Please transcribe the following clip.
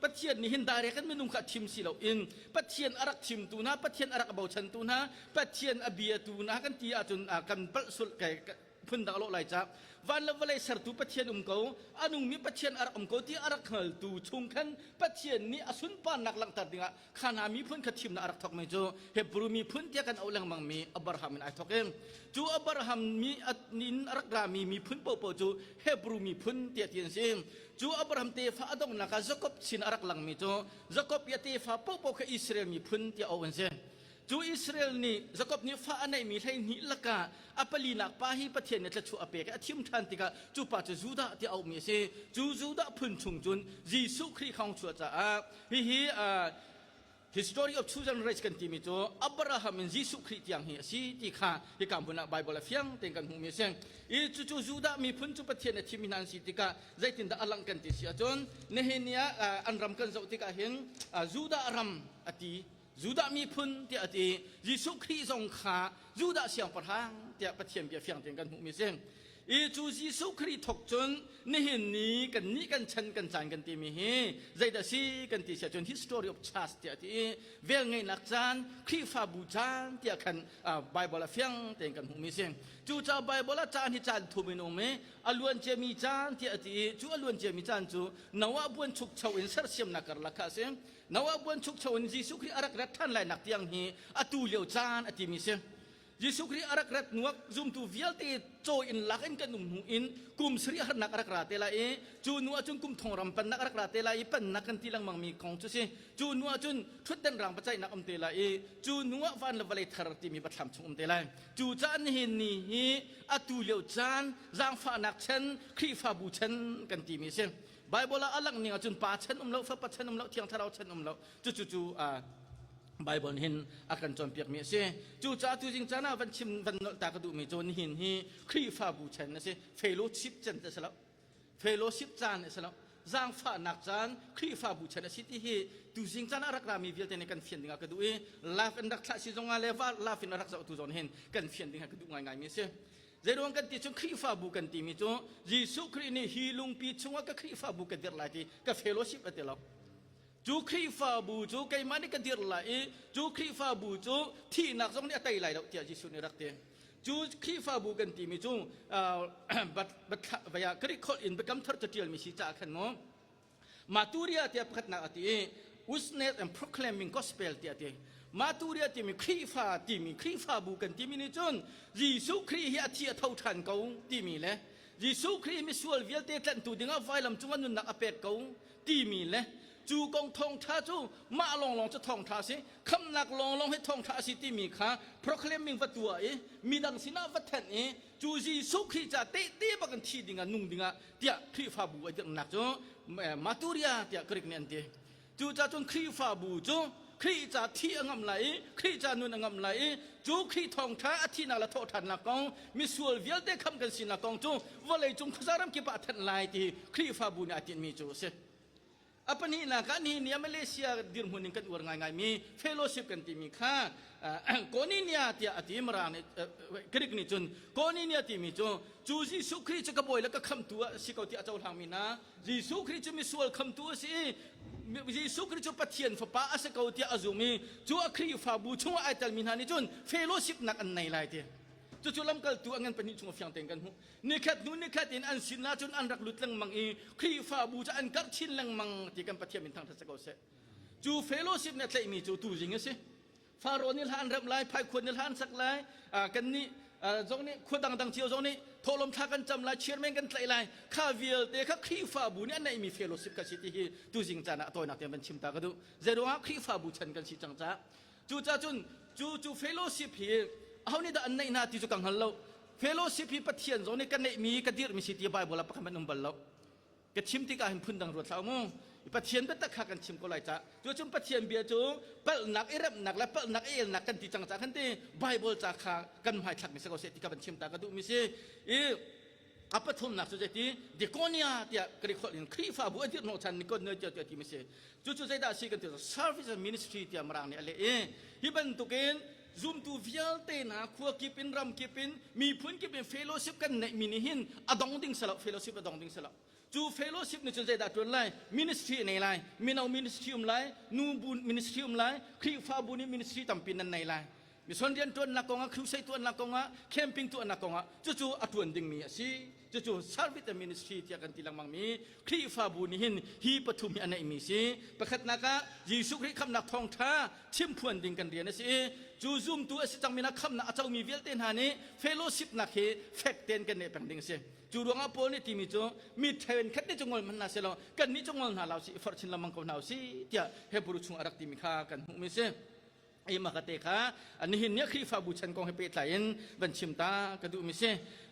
Pathian nih hin direct in minung kha a thim si loin Pathian a rak thimtu hna, Pathian a rak bochantu hna, Pathian a biatu hna kan ti ahcun kan palh sulh phundang a lawh lai ca. Van le vawlei sertu Pathian um ko, a nungmi Pathian a rak um ko ti a rak hngaltu chung khan Pathian nih a sunparnak langhter dingah kha hna miphun kha thimnak a rak thawkmi cu Hebrew miphun tiah kan auh lengmangmi Abraham in ai thawk i cu Abraham mi in a rak rami miphun paohpaoh cu Hebrew miphun tiah ti an si. Cu Abraham tefa a donghnak ah Jakob sin a rak langmi cu Jakob i a tefa paohpaoh kha Israel miphun tiah auh an si. Cu Israel nih Jakob nih fa a neihmi 12 lakah a palinak pa hi Pathian nih thluachuah a pek i a thim ṭhan tikah cu pa cu Judah tiah auhmi a si. Cu Judah phun chung cun Jesuh Khrih kha hung chuah caah hihi uh, History of Chosen Race kan timi cu Abraham in Jesuh Khrih tiang hi a si ti kha hika hmun ah Bible a fiang tein kan hmuhmi a si. I cucu Judah miphun cu Pathian a thimmi hna an si tikah zeitindah a langh kan ti si ahcun nihin ni ah an ram kan zoh tikah hin Judah ram a ti Judah miphun tiah a ti. Jesuh Khrih zong kha Judah siangpahrang tiah Pathian bia fiang tein kan hmuhmi a si. I cu Jesuh Khrih thawk cun nihin ni kan nih kan chan kan caan kan timi hi zeidah si kan ti si ahcun history of church tiah a ti i velngeihnak caan Khrihfabu caan tiah khan Bible a fiang tein kan hmuhmi si. Cucaah Bible ah caan hi caan thum in um i a luan ciami caan tiah a ti i cu a luan ciami caan cu Noah buanchukcho in sersiamnak karlak kha a si. Noah buanchukcho in Jesuh Khrih a rak rat ṭhan lainak tiang hi atu lio caan a timi si. Jesuh Khrih a rak rat hnuah zumtu vialte caw in lak in kan um hnu in kum sarih harnak a rak ra te lai i cu hnu ahcun kum thong ram pannak a rak ra te lai i pannak kan ti lengmang mi kong cu si. Cu hnu ahcun ṭhutdan rang biaceihnak um te lai i cu hnu ah van le vawlei thar timi biathlam chung um te lai. Cu caan nihin ni hi atu lio caan zaangfahnak chan Khrihfabu chan kan timi a si. Bible ah a langh ning ahcun pa chan um lo, fapa chan um lo, thiang thlarau chan um lo. Cucu cu Bible nih hin a kan cawnpiakmi a si. Cucaah tuzing caan ah van chim van nolh ta ka duhmi cu nihin hi Khrihfabu chan a si. Fellowship chan a si lo. Fellowship caan a si lo. Zaangfahnak caan Khrihfabu chan a si ti hi tuzing caan ah rak rami vialte nih kan fian dingah ka duh i live in rak thlah si zongah le live in a rak zohtu zong hin kan fian dingah ka duh ngaingaimi a si. Zeiruang kan ti cun Khrihfabu kan timi cu Jesuh Khrih nih hi lungpi chungah ka Khrihfabu ka dirh lai ti ka fellowship a ti lo. Cu Khrihfabu cu keimah nih ka dirh lai i cu Khrihfabu cu thihnak zong nih a tei lai lo tiah Jesuh nih rak ti. Cu Khrihfabu kan timi cu Greek holh in Biakam Thar caṭialmi si caah khan mu Maturia tiah pakhatnak a ti i witness and proclaiming gospel tiah a ti. Maturia timi Khrihfa timi Khrihfabu kan timi nih cun Jesuh Khrih hi a thi a tho ṭhan ko timi le Jesuh Khrih misual vialte tlanhtu dingah vailam cungah nunnak a pek ko timi le cu kong thawngṭha cu mah lawnglawng cu thawngṭha a si khamnak lawnglawng hi thawngṭha a si timi kha proclaiming va tuah i midang sinah va thenh i cu Jesuh Khrih ca tehte bak in thi dingah nung dingah tiah Khrihfabu a dirhnak cu Maturia tiah Greek nih an ti. Cucaah cun Khrihfabu cu Khrih ca thi a ngamh lai i Khrih ca nun a ngamh lai i cu Khrih thawngṭha a thihnak le thawhṭhannak kong misual vialte khamh kan sinak kong cu vawleicung khuaza ram kip ah a thanh lai ti Khrihfabu nih aa tinhmi cu a si. A pahnihnak ah nihin ni ah Malaysia dirhmun in kan uar ngaingaimi fellowship kan timi kha Koinonia tiah a ti Mirang nih Greek nih cun Koinonia timi cu cu Jesuh Khrih cu ka bawi le ka khamhtu a si ko tiah a cohlangmi hna Jesuh Khrih cu misual khamtu a si i Jesuh Khrih cu Pathian fapa a si ko tiah a zum i cu a Khrihfabu chungah ai telmi hna nih cun fellowship nak an nei lai ti. Cucu lamkaltu a ngan pahnih chung a fiang tein kan hmuh. Nikhat hnu nikhat in an sin ah cun an rak lut lengmang i Khrihfabu cu an karh chin lengmang ti kan Pathian min thangṭhat si ko seh. Cu fellowship nih a tlaihmi cu tuzing a si. Faro nih hla an remh lai, Phaikhuan nih hla an sak lai, kan nih zong nih khua dangdang cio zong nih thawhlawm thla kan cam lai, chairman kan tlaih lai. Kha vialte kha Khrihfabu nih an neihmi fellowship kha si ti hi tuzing caan ah a tawinak tein van chim ta ka duh. Zeiruangah Khrihfabu chan kan si cang caah. Cucaah cun cu cu fellowship hi aho nih dah an neih hna ti cu ka hngal lo. Fellowship hi Pathian zong nih ka neihmi ka dirhmi si ti Bible ah pakhat hmanh um bal lo. Ka chim tikah hin phundang ruat hlah mu. Pathian biatak kha kan chim ko lai ca. Cucun Pathian bia cu palhnak i remhnak le palhnak i elnak kan ti cang ca kan ti Bible ca kha kan hmaithlak mi si ko seh ti ka van chim ta ka duhmi si. I a pathumnak cu zeiti Diakonia tiah Greek holh in Khrihfabu a dirh hnawhchan Nikonia tiah tiah timi si. Cucu zeidah a si kan ti service and ministry tiah Mirang nih a leh i hi bantukin zumtu vialte hna khua kip in ram kip in miphun kip in fellowship kan neihmi nih hin a dong ding si lo fellowship a dong ding si lo. Cu fellowship nih cun zeidah ṭuan lai? Ministry a nei lai. Mino ministry um lai, nu bu ministry um lai, Khrihfabu nih ministry tampi nan nei lai. Mission rian ṭuannak kongah, crusade tuahnak kongah, camping tuahnak kongah cucu a ṭuan dingmi a si. Cucu service and ministry tiah kan ti lengmang mi Khrihfabu nih hin hi pathum hi a neihmi si. Pakhatnak ah Jesuh Khrih khamhnak thawngṭha chimphuan ding kan rian a si i cu zumtu a si cangmi hna khamhnak a comi vialte hna nih fellowship nak hi fek tein kan neih peng ding a si. Cu ruangah Paul nih timi cu mi khat nih cu ngol hmanh hna seh law kannih cu ngol hna lo si i forh chin lengmang ko hna usih tiah Hebrew chung a rak timi kha kan hmuhmi si. Ima ka te kha nihin ni Khrihfabu chan kong he pehtlai in van chim ta ka duhmi si.